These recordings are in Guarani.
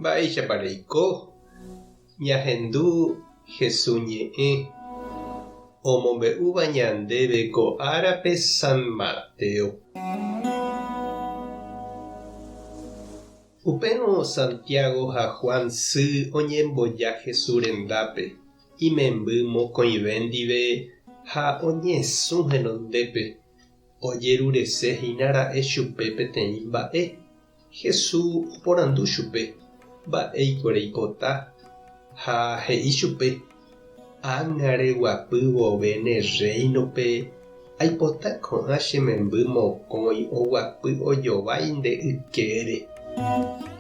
Mba'éichapa reiko? Ñahendu Hesu ñe'ẽ omombe'úva ñandéve ko árape San Mateo. Upérõ Santiago ha Juan sy oñemboja Hesu rendápe, imemby mokõive ndive ha oñesũ henondépe. Ojerurese hína ra'e chupe peteĩ mba'e. Jesús oporandu chupe, Mba'éiko reipota? Ha he'i chupe, Ág̃a reguapy vove ne rréinope, aipota ko'ã che memby mokõi oguapy ojovái nde ykére.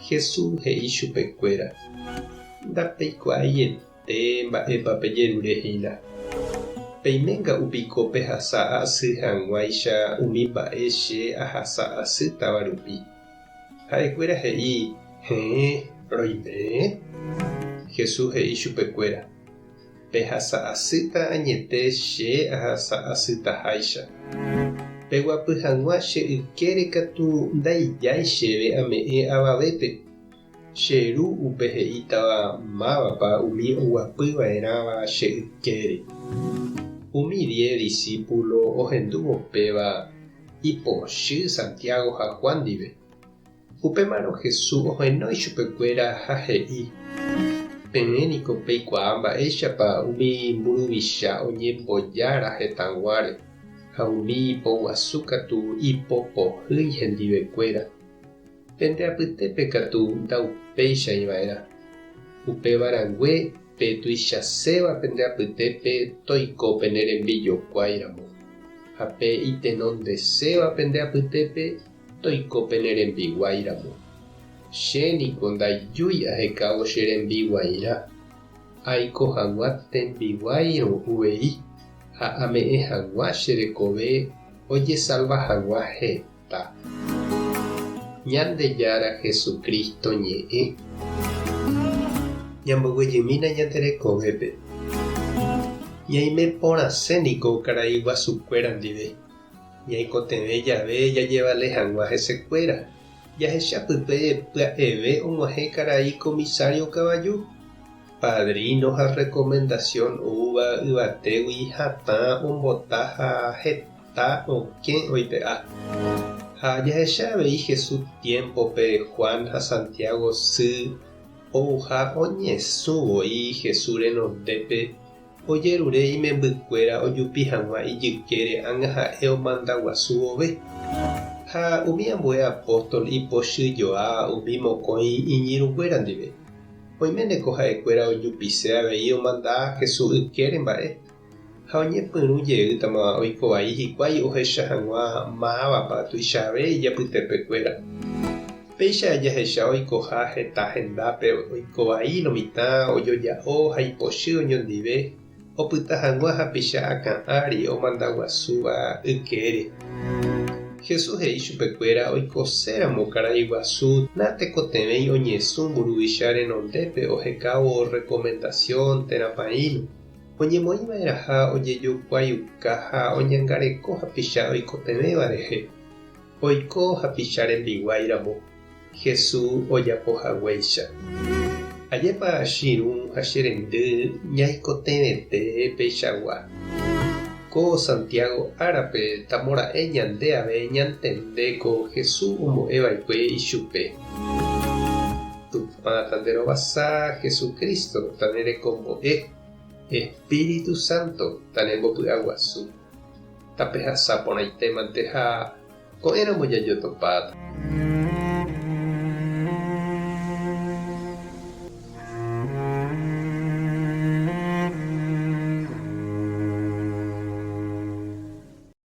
Jesús he'i chupekuéra, Ndapeikuaaiete. Peẽ mba'épa pejerure hína? Peime nga'u piko pehasa asy hag̃uáicha umi mba'e che ahasa asýtava rupi? Ha'ekuéra he'i, Heẽ, roime. Jesús he'i chupekuéra, Pehasa asýta añete che ahasa asytaháicha. Peguapy hag̃ua che ykére katu ndaijái chéve ame'ẽ avavépe. Che Ru upe he'ítava mávapa umi oguapy va'erãva che ykére. Umi die disípulo ohendúvo péva ipochy Santiago ha Juan ndive. Upémarõ Jesús ohenói chupekuéra ha he'i, Peẽ niko peikuaa mba'éichapa umi mburuvicha oñembojára hetãguáre, ha umi ipoguasu katu ipopohýi hendivekuéra. Pende apytépe katu ndaupéichai va'erã. Upéva rangue pe tuichaséva pende apytépe toiko pene rembijokuái ramo, ha pe itenondeséva pende apytépe toiko pene rembiguái ramo. Che niko ndaijúi ahekávo che rembiguairã, aiko hag̃ua tembiguáirõ uvei ha ame'ẽ hag̃ua che rekove ojesalva hag̃ua heta. Ta. Ñandejára Jesucristo ñe'ẽ. Ñamboguejymína ñande rekovépe. Ñaime porãse niko karai guasukuéra ndive. Ñaikotevẽ jave jajevale hag̃ua hesekuéra. Jahecha pype pya'eve og̃uahẽ karai comisario kavaju. Padrino ha recomendación oúva yvatégui hatã ombota ha heta. Ta okẽ oipe'a. Ha jahecha avei Jesús tiémpope Juan ha Santiago sy ouha oñesũ voi Jesús renondépe ojerure imembykuéra ojupi hag̃ua ijykére ág̃a ha'e omanda guasu vove. Ha umi ambue apóstol ipochyjoa umi mokõi iñirũnguéra ndive. Oiméneko ha'ekuéra ojupise avei omanda Jesús ykére mba'e. Ha oñepyrũ jeýtama oiko vai hikuái ohecha hag̃ua mávapa tuichave ijapytepekuéra. Péicha jahecha oikoha heta hendápe oiko vai lo mitã ojoja'o ha ipochy oñondive opyta hag̃ua hapicha akã ári omanda guasúva ykére. Jesús he'i chupekuéra oikoséramo karai guasu natekotevẽi oñesũ mburuvicha renondépe ohekávo recomendación térã paĩno. Oñemoĩ va'erãha ojejokuaiuka ha oñangareko hapicha oikotevẽva rehe, oiko hapicha rembiguái ramo, Jesús ojapo haguéicha. Ajépa che irũ ha che rendy ñaikotevẽte peichagua. Ko Santiago árape tamora'e ñande ave ñantende ko Jesús ombo'e va'ekue ichupe. Tupã tanderovasa Jesucristo tanerekombo'e. Espíritu Santo tanembopy'aguasu. Tapehasa porãitémante ha ko'ẽramo jajotopáta.